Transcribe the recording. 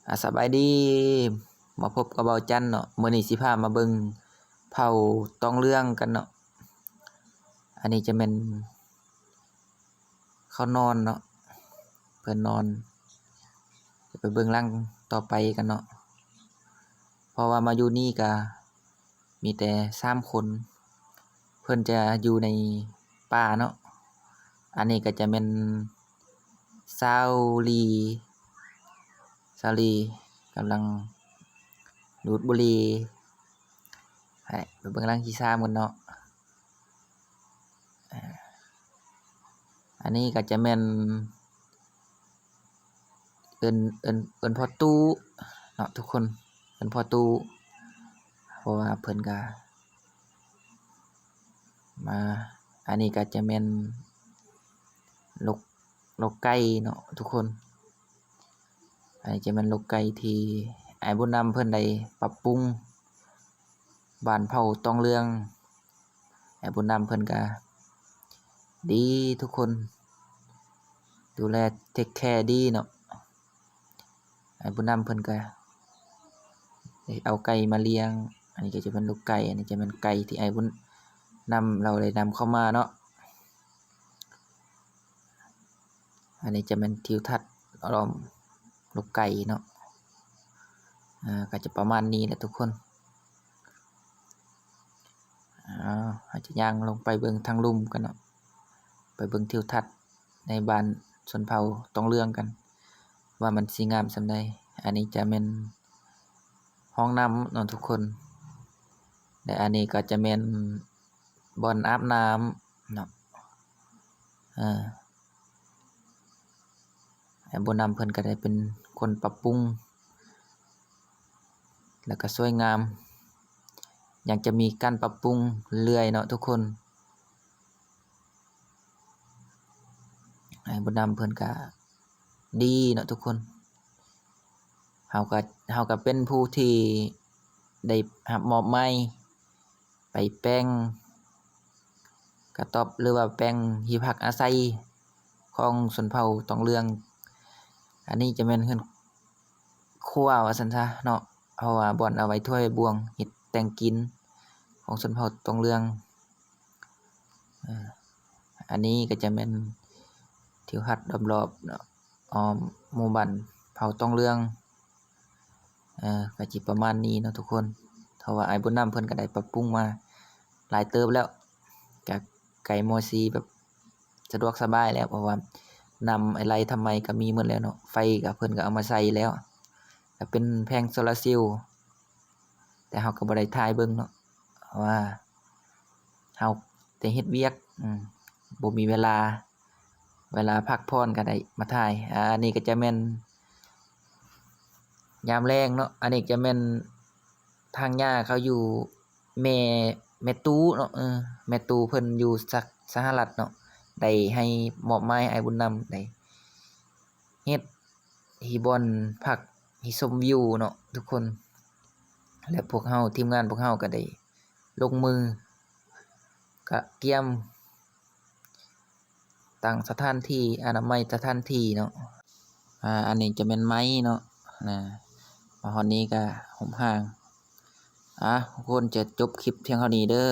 ອາ ສະບາຍດີ ມາພົບກັບເບົາຈັນເນາະ. ມື້ນີ້ຊິພາມາເບິ່ງເຜົ່າຕອງເຫຼືອງກັນເນາະ. ອັນນີ້ຈະແມ່ນເຂົານອນເນາະ ເພິ່ນນອນ. ຈະໄປເບິ່ງຫຼັງຕໍ່ໄປກັນເນາະ ເພາະວ່າມາຢູ່ນີ້ກະ ມີແຕ່ສາມຄົນ ເພິ່ນຈະຢູ່ໃນປ່າເນາະ. ອັນນີ້ກໍຈະແມ່ນສາວລີ ສາວລີກຳລັງດູດບຸຫຼີ່. ໃຫ້ໄປເບິ່ງຫຼັງທີສາມກັນເນາະ. ອັນນີ້ກໍຈະແມ່ນ ເອີ້ນ ເອີ້ນ ເອີ້ນພໍ່ຕູ້ເນາະທຸກຄົນ ເອີ້ນພໍ່ຕູ້ ເພາະວ່າເພິ່ນກະມາ. ອັນນີ້ກໍຈະແມ່ນລົກ ລົກໄກ່ເນາະທຸກຄົນ. ອັນນີ້ຈະແມ່ນລົກໄກ່ທີ່ອ້າຍບຸນນຳເພິ່ນໄດ້ປັບປຸງ ບ້ານເຜົ່າຕອງເຫຼືອງ. ອ້າຍບຸນນຳເພິ່ນກະດີທຸກຄົນ ດູແລເທັກແຄດີເນາະ. ອ້າຍບຸນນຳເພິ່ນກະໄດ້ເອົາໄກ່ມາລ້ຽງ. ອັນນີ້ກໍຈະແມ່ນລູກໄກ່ ອັນນີ້ຈະແມ່ນໄກ່ທີ່ອ້າຍບຸນນຳລາວໄດ້ນຳເຂົ້າມາເນາະ. ອັນນີ້ຈະແມ່ນທິວທັດອ້ອມລູກໄກ່ເນາະ. ອາ ກໍຈະປະມານນີ້ແຫຼະທຸກຄົນ. ເຮົາຈະຍ່າງລົງໄປເບິ່ງທາງລຸ່ມກັນເນາະ ໄປເບິ່ງທິວທັດໃນບ້ານຊົນເຜົ່າຕອງເຫຼືອງກັນ ວ່າມັນຊິງາມສ່ຳໃດ. ອັນນີ້ຈະແມ່ນຫ້ອງນ້ຳເນາະທຸກຄົນ ແລະ ອັນນີ້ກໍຈະແມ່ນບ່ອນອາບນ້ຳເນາະ. ເອີ ອ້າຍບຸນນຳເພິ່ນກໍໄດ້ເປັນຄົນປັບປຸງ ແລ້ວກໍສວຍງາມ ຍັງຈະມີການປັບປຸງເລື້ອຍເນາະທຸກຄົນ. ອ້າຍບຸນນຳເພິ່ນກະດີເນາະທຸກຄົນ. ເຮົາກະ ເຮົາກະເປັນຜູ້ທີ່ໄດ້ຮັບມອບໝາຍ ໄປແປງກະຕ໊ອບ ຫຼືວ່າແປງທີ່ພັກອາໄສຂອງຊົນເຜົ່າຕອງເຫຼືອງ. ອັນນີ້ຈະແມ່ນເຮືອນຄົວວ່າຊັ້ນຊະເນາະ ເພາະວ່າບ່ອນເອົາໄວ້ຖ້ວຍບ່ວງ ເຮັດແຕ່ງກິນຂອງຊົນເຜົ່າຕອງເຫຼືອງ. ເອີ ອັນນີ້ກໍຈະແມ່ນທິວທັດລອບໆເນາະ ອ້ອມໝູ່ບ້ານເຜົ່າຕອງເຫຼືອງ. ເອີ ກໍຊິປະມານນີ້ເນາະທຸກຄົນ ເພາະວ່າອ້າຍບຸນນຳເພິ່ນກໍໄດ້ປັບປຸງມາຫຼາຍເຕີບແລ້ວ ກໍໄກມໍຊີແບບສະດວກສະບາຍແລ້ວ ເພາະວ່ານ້ຳໄຫຼທຳໄມກໍມີໝົດແລ້ວເນາະ ໄຟກໍເພິ່ນກໍເອົາມາໃສ່ແລ້ວ ກໍເປັນແຜງໂຊລາເຊວ. ແຕ່ເຮົາກໍບໍ່ໄດ້ຖ່າຍເບິ່ງເນາະ ເພາະວ່າເຮົາໄດ້ເຮັດວຽກ ອືມ ບໍ່ມີເວລາ ເວລາພັກຜ່ອນກໍໄດ້ມາຖ່າຍ. ອາ ອັນນີ້ກໍຈະແມ່ນຍາມແລງເນາະ ອັນນີ້ຈະແມ່ນທາງຍ່າເຂົາຢູ່ ແມ່ ແມ່ຕູ້ເນາະ ເອີ ແມ່ຕູ້ເພິ່ນຢູ່ສະ ສະຫະລັດເນາະ ໄດ້ໃຫ້ ມອບໝາຍໃຫ້ອ້າຍບຸນນຳໄດ້ເຮັດ ທີ່ບ່ອນພັກ ທີ່ຊົມວິວເນາະທຸກຄົນ ແລະ ພວກເຮົາ ທີມງານພວກເຮົາກໍໄດ້ລົງມືກະກຽມຕັ້ງສະຖານທີ່ ອະນາໄມສະຖານທີ່ເນາະ. ອາ ອັນນີ້ຈະແມ່ນໄມ້ເນາະ ນະ ມາຮອດນີ້ກະຫົບຮ່າງ. ອາ ທຸກຄົນ ຈະຈົບຄລິບພຽງເທົ່ານີ້ເດີ.